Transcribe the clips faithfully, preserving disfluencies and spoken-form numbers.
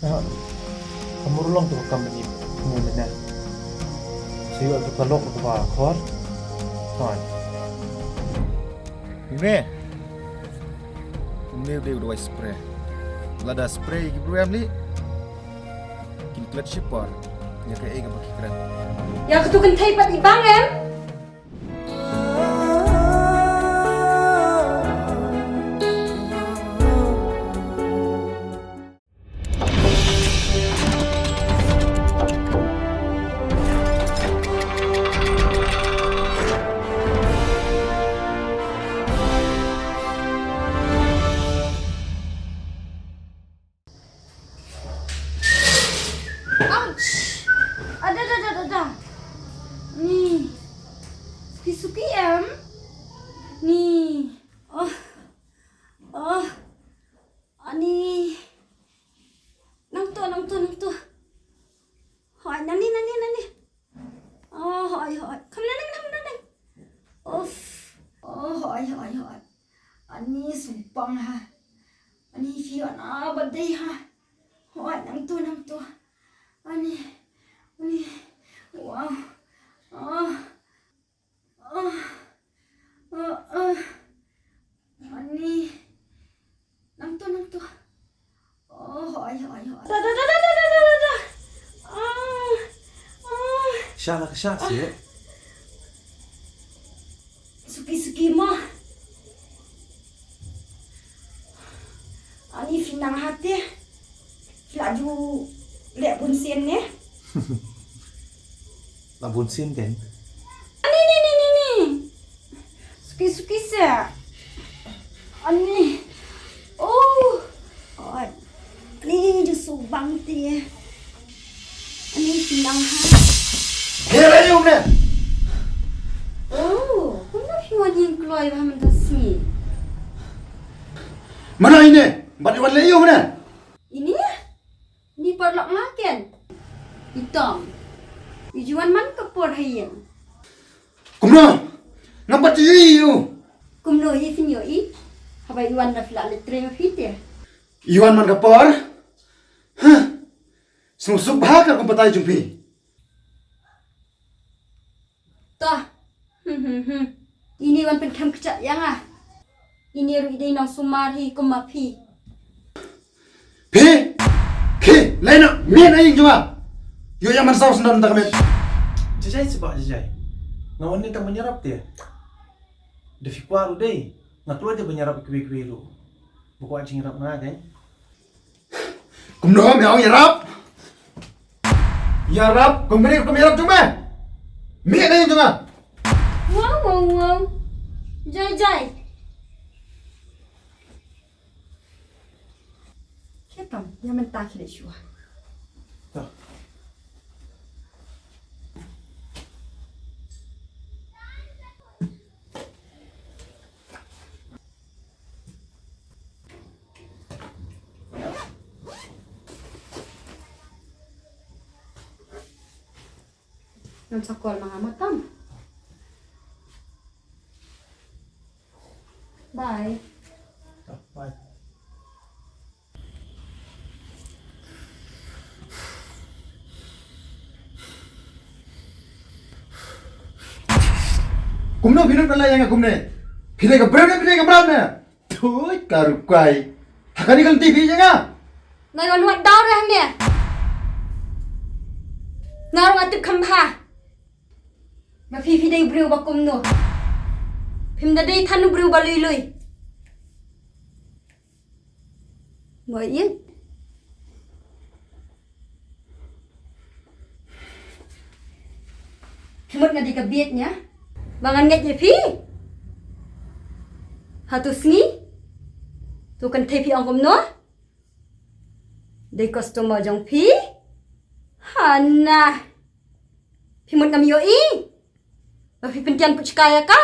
Ka murlong tu ka company mu mena. Siwa tu ka lok tu ka khor. Hoi. Ine. Ine u dei u dawai spray. Lada spray ki briew em li. Kin klet shipor. Ïa kaei kaba ki kren. Ïa katu kynthei pat i bang em. Ouch! Ada, ada, ada, ada. Ni. Suki-suki em. Ni. Oh. Oh. Ani. Nangtu, nangtu, nangtu. Hoi, nani, nani, nani. Oh, hoi, hoi. Kham nani, kham nani. Uff. Oh, hoi, hoi, hoi. Ani sumpang ha. Ani phi wan a ba dei ha. Hoi, nangtu, nangtu. Ani, ani. Wow. Oh. Ah, ah, ah. Ani. Nangtu, nangtu. Oh, hoi, hoi, hoi. Da, da, da. Ah, ah. Sha la ka sha si. Suki, suki ma. Ani phi nang hate. Phi la ju leh bun sien ne. La bun sien kan. Ani ni ni ni ni. Suki suki se. Ani. Oh. Oi. Ani ju su bang te. Ani phi nang ha. Hei, la ïa u ne. Oh, kumno phi wan ïeng kloi ba mynta sngi? Mana ine? Bad wan leh ïa u ne? Ini? Ni paralok nga ken. I Tom. I ju wan man ka por ha ïing. Kumno? Ngam pat ju ïohi ïa u. Kumno hi phin ïohi? Haba i wan da phi la leit trei ma phi te. I wan man ka por. Huh. Sngewsuk bha ka kum batai jong phi. To. Hmm, hmm, hmm. Ini wan pynkhem kjat ïa nga. Ini ruh i dei nongsumar hi kum ma phi. Phi? Phi? Lei na miet na ïing jong nga. Ïoh ïa man saw sendon ta ka miet. Jajai sibak jajai. Nga wan ni tang ban ïarap te. Da phi kwah ruh dei. Nga kloi te ban ïarap kiwei kiwei ruh. Ba kwah jingïarap na nga dei. Kumno me ong ïarap? Ïarap, kumne kum ïarap jong me. Me ne jong nga. Wow, wow, wow. Jai, jai. Ke tam, ïa mynta ki leh shuwa. Ngan sa call ma nga mo tam. Bye. Bye. Kumno phi nud ban leh ïa nga kumne? Phi dei ka briew ne phi dei ka mrad ne? Thut ka rukai. Ha kane ka lynti phi ïa nga. Nai wan wat daw reh ne. Nga ruh nga tip kham bha. Ba phi phi dei briew ba kumno. Phim da dei than u briew ba lui lui. Mo ïeit. Phi mut nga dei ka bieit nia ba ngan ngeit ïa phi. Ha tu sngi tu kan thei phi ong kumno. Dei customer jong phi. Hana. Phi mut ngam ïohi ba phi pyntian putchka ïa ka.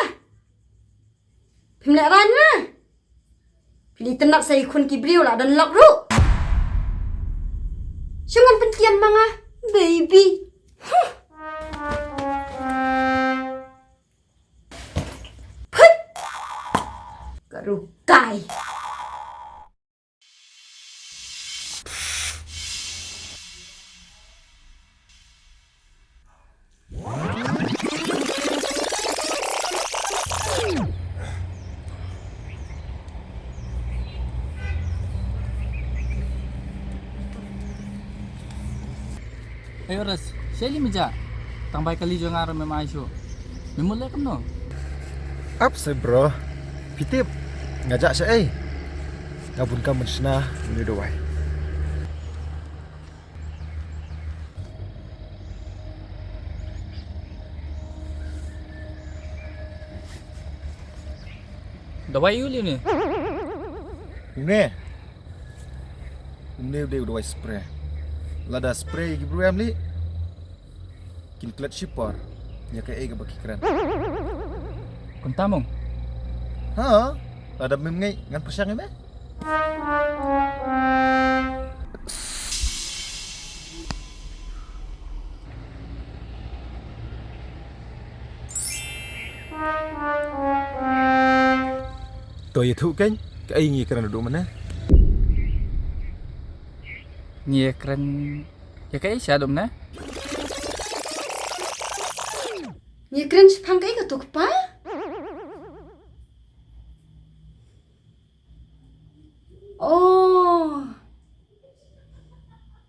Phim leh ran na. Phi la itynnad sa i khun ki briew la don lok ruh. Shu ngan pyntian ma nga baby. Huh. Phut. Ka rukai. Ayo Ras, shaei me jah? Tang bai kali jong nga ruh mem ai shuh. Me mut leh kumno? Ap se bro. Phi tip nga jah shaei? Nga bun kam ban shna ïa une u dawai. Dawai u lei ne? Une. Une u dei u dawai spray. Lada spray ïa ki briew em lei, kin klet shipor ïa kaei kaba ki kren. Kumta mo? Ha, lada mem ngeit ngan pyrshang ïa me. To ïathuh kein, kaei ngi kren haduh mynne? Ngi kren ïa kaei sha haduh mynne? Ngi kren shaphang kaei kato kpa? Oh.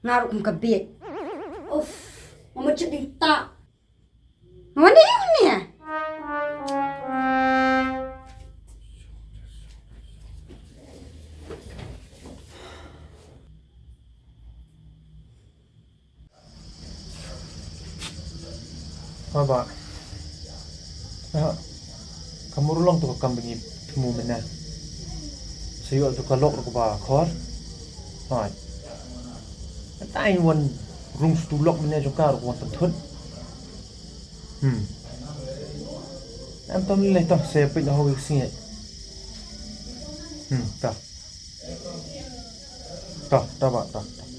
Nga ruh kum ka bieit. Uff, nga mut shit ding ta. Nga wan ïa une. Haba. Ah, ka mut ruh long to ka kam ba ngi thmu mynne. Sa ïoh to ka lok ruh kaba khor. Hooid. Mynta ngi wan rung stu lok mynne jong ka ruh ka wan pynthut. Hmm. Em tam lei to sa peit na hoi ka sngi. Hmm, ta. Ta, ta ba, ta, ta, ta.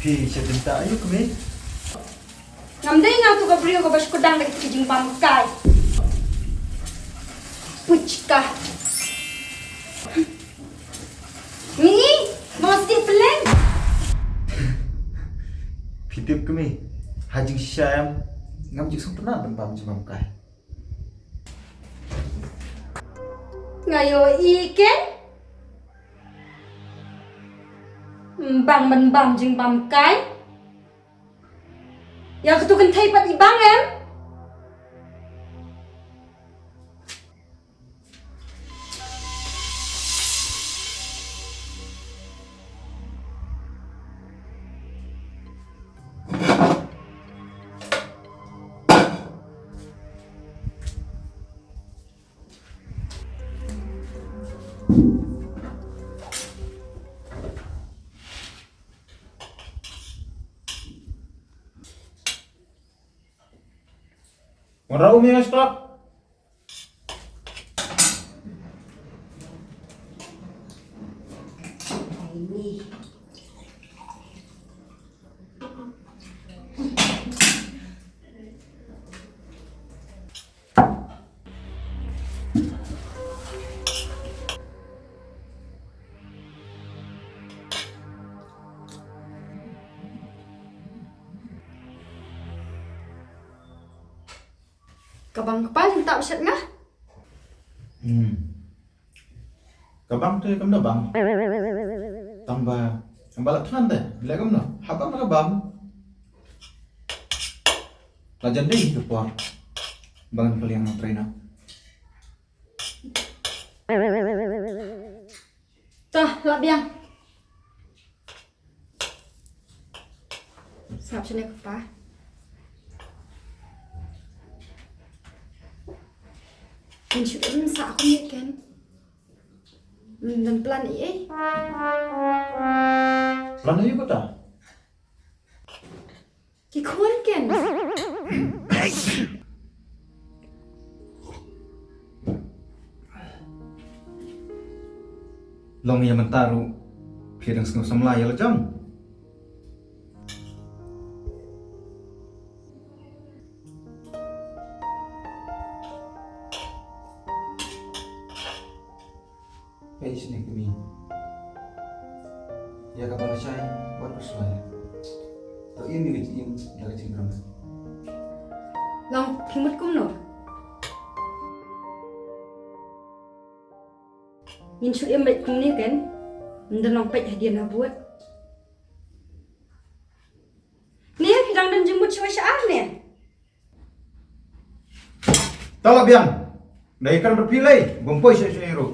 Phi sha bynta aïu kmie? Ngam dei nga tu ka briew kaba shu kdang da kito ki jingbam kai. Puchka. Ni, mesti peleng. Phi tip kmie, ha jingshisha em, ngam ju sngewtynnat ban bam jingbam kai. Nga ïohi ken. Ym bang ban bam jingbam kai. Ïa katu kynthei pat i bang em. Wan rah um ïa nga shakhmat. Ka bang kpa lynta u shet nga. Hmm. Ka bang te kam da bang. Tang ba, tang ba la than te. Leh kumno? Hap bang ka bang. La jan dei ka por. Bang ka liang na train na. Tah, la biang. Sngap shane kpa. Ngin shu im sah kumne ken. Ngin plan ei ei. Plan aïu kata? Ki khun ken. Long ïa mynta ruh phi dang sngewsamla ïa la jong. Peit shane kmie. Ïa kaba lashai wat pyrshah. To im ïa ka jingim da ka jingkyrmen. Long phi mut kumno? Ngin shu im beit kumne ken. Ynda long peit hadien habud. Ne phi dang don jingmut shuwa sha ar ne? To la biang. Dei kan bad phi lei, bym poi shuh shuh ruh.